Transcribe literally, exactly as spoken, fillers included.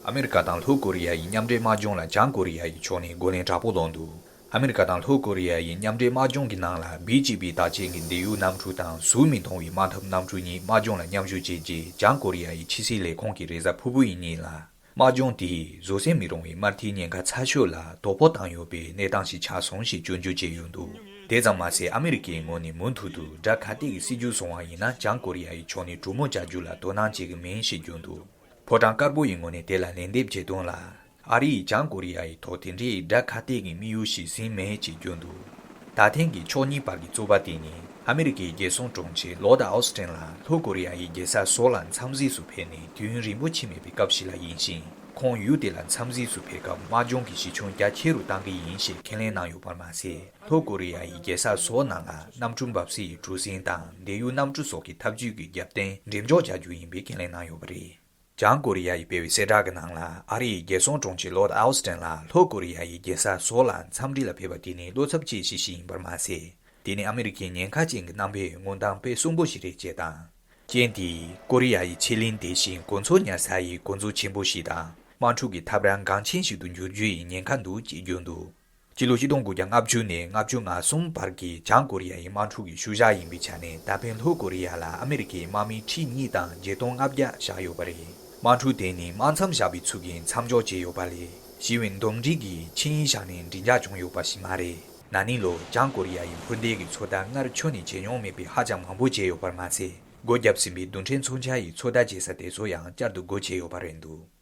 ཨ་མེ་རི་ཀ་དང་ལྷོ་ཀོ་རི་ཡ་ཡི་མཉམ་འབྲེལ་དམག་སྦྱོང་ལ་བྱང་ཀོ་རི་ཡ་ཡི་ཕྱོགས་ནས་རྒོལ་ལན་དྲག་པོ་བསླངས་འདུག་ཨ་མེ་རི་ཀ་དང་ལྷོ་ཀོ་རི་ཡ་ཡི་མཉམ་འབྲེལ་དམག་སྦྱོང་གི་ནང་ལ་བི་ཇེ་པི་དར་ཆེན་གྱི་འབྲེལ་ཡོད་གནམ་གྲུ་དང་ཟུར་མི་མཐོང་བའི་དམག་འཐབ་གནམ་གྲུ་གཉིས་དམག་སྦྱོང་ལ་མཉམ་ཞུགས་བྱས་རྗེས། བྱང་ཀོ་རི་ཡ་ཡི་ཕྱི་སྲིད་ལས་ཁུངས་ཀྱི་རེས་གཟའ་ཕུར་བུ་ཡི་ཉིན་ལ། དམག་སྦྱོང་དེས་བཟོད་བསྲན་མི་རུང་བའི་དམར་མཐིལ་ཉེན་ཁ་ཚ་ཤོས་ལ་དོ་ཕོག་བཏང་ཡོད་པའི་གནས་སྟངས་ཤིག་ཆགས་སོང་ཞེས་སྐྱོན་བརྗོད་བྱས་ཡོད་འདུག་དེ་ཙམ་མ་ཟད། ཨ་མེ་རི་ཀའི་ངོས་ནས་མུ་མཐུད་དུ་དགྲ་ག་དེ་གི་སྲིད་ཇུས་བཟུང་བ་ཡིན་ན། བྱང་ཀོ་རི་ཡ་ཡི་ཕྱོགས་ནས་གྲོས་མོལ་བྱ་རྒྱུ་ལ་དོ་སྣང་བྱེད་ཀྱི་མིན་ཞེས་བརྗོད་འདུག་ཕོ་བྲང་དཀར་པོ་ཡི་ངོས་ནས་དེ་ལ་ལན་འདེབས་བྱེད་དོན་ལ། ཨ་རི་ཡིས་བྱང་ཀོ་རི་ཡ་ཡི་ཐོག་དེ་འདྲའི་དགྲ་ག་དེ་གི་དམིགས་ཡུལ་ཞིག་ཟིན་མེད་ཅེས་བརྗོད་འདུག་ད་ཐེངས་ཀྱི་ཕྱོགས་གཉིས་བར་གྱི་རྩོད་པ་དེ་ནི། ཨ་མེ་རི་ཀའི་རྒྱལ་སྲུང་དྲུང་ཆེ་ལོར་ཌི་ཨོ་སི་ཊིན་ལགས་ལྷོ་ཀོ་རི་ཡ་ཡི་རྒྱལ་ས་སོལ་ལ་འཚམས་གཟིགས་སུ་ཕེབས་ནས་དུས་ཡུན་རིང་པོ་ཕྱིན་མེད་པའི་སྐབས་ཤིག་ལ་ཡིན་ཞིང་། ཁོང་ཡུལ་དེ་ལ་འཚམས་གཟིགས་སུ་ཕེབས་སྐབས་དམག་སྦྱོང་གི་གཞི་ཁྱོན་རྒྱ་ཆེ་རུ་གཏང་གི་ཡིན་ཞེས་ཁས་ལེན་གནང་ཡོད་པར་མ་ཟད། ལྷོ་ཀོ་རི་ཡ་ཡི་རྒྱལ་ས་སོལ་ནང་ལ་གནམ་གྲུ་འབབ་སའི་གྲུ་གཟིངས་དང་འབྲེལ་ཡོད་གནམ་གྲུ་སོགས་ཀྱི་འཐབ་ཇུས་ཀྱི་རྒྱབ་རྟེན་འགྲེམས་འཇོག་བྱ་རྒྱུ་ཡིན་པའི་ཁས་ལེན་གནང་ཡོད་པ་རེད། བྱང་ཀོ་རི་ཡ་ཡིས་སྤེལ་བའི་གསལ་བསྒྲགས་ཀྱི་ནང་ལ། ཨ་རིའི་རྒྱལ་སྲུང་དྲུང་ཆེ་ལོར་ཌི་ཨོ་སི་ཊིན་ལགས་ལྷོ་ཀོ་རི་ཡ་ཡི་རྒྱལ་ས་སོལ་ལ་འཚམས་འདྲི་ལ་ཕེབས་པ་དེ་ནི་བློ་འཚབ་ཆེ་ཤོས་ཤིག་ཡིན་པར་མ་ཟད། དེ་ནི་ཨ་མེ་རི་ཁའི་ཉེན་ཁ་ཅན་གྱི་རྣམ་པའི་མངོན་སྟངས་དཔེ་གསོན་པོ་ཞིག་རེད་ཅེས་དང་། རྐྱེན་དེས་ཀོ་རི་ཡ་ཡི་ཆེ་གླིང་དེ་བཞིན་གོ་མཚོན་ཉར་ས་ཡི་འགོ་འཛུགས་ཆེན་པོ་ཞིག་དང་དམག་འཁྲུག་གི་འཐབ་ར་འགངས་ཆེན་ཞིག་ཏུ་འགྱུར་རྒྱུ་ཡི་ཉེན་ཁ་འདུག་ཅེས་བརྗོད་འདུག་སྤྱི་ལོ་ཆིག་སྟོང་དགུ་བརྒྱ་ལྔ་བཅུ་ནས་ལྔ་བཅུ་ང་གསུམ་བར་གྱི་བྱང་ཀོ་རི་ཡ་ཡི་དམག་འཁྲུག་གི་ཤུལ་བཞག་ཡིན་པའི་ཆ་ནས། ད་ཕན་ལྷོ་ཀོ་རི་ཡ་ལ་ཨ་མེ་རི་ཁའི་དམག་མི་ཁྲི་གཉིས་དང་བརྒྱད་སྟོང་ལྔ་བརྒྱ་བཞག་ཡོད་པ་རེད། དམག་འཁྲུག་དེ་ནི་དམག་མཚམས་བཞག་པའི་ཚུལ་གྱིས་མཚམས་འཇོག་བྱས་ཡོད་པ་ལས། ཞི་བའི་འདུམ་འགྲིག་གི་ཆིངས་ཡིག་བཞག་ནས་མགྲིན་འཇགས་བྱུང་ཡོད་པ་ཞིག་མ་རེད། ན་ནིང་ལོ་བྱང་ཀོ་རི་ཡ་ཡི་འཕུར་མདེལ་གྱི་ཚོད་ལྟ་སྔར་ཁྱོན་ནས་བྱས་མྱོང་མེད་པའི་ཧ་ཅང་མང་པོ་བྱས་ཡོད་པར་མ་ཟད། སྒོ་བརྒྱབ་ཟིན་པའི་རྡུལ་ཕྲན་མཚོན་ཆ་ཡི་ཚོད་ལྟ་བྱེད་ས་དེ་ཚོ་ཡང་བསྐྱར་དུ་སྒོ་ཕྱེ་ཡོད་པ་རེད་འདུག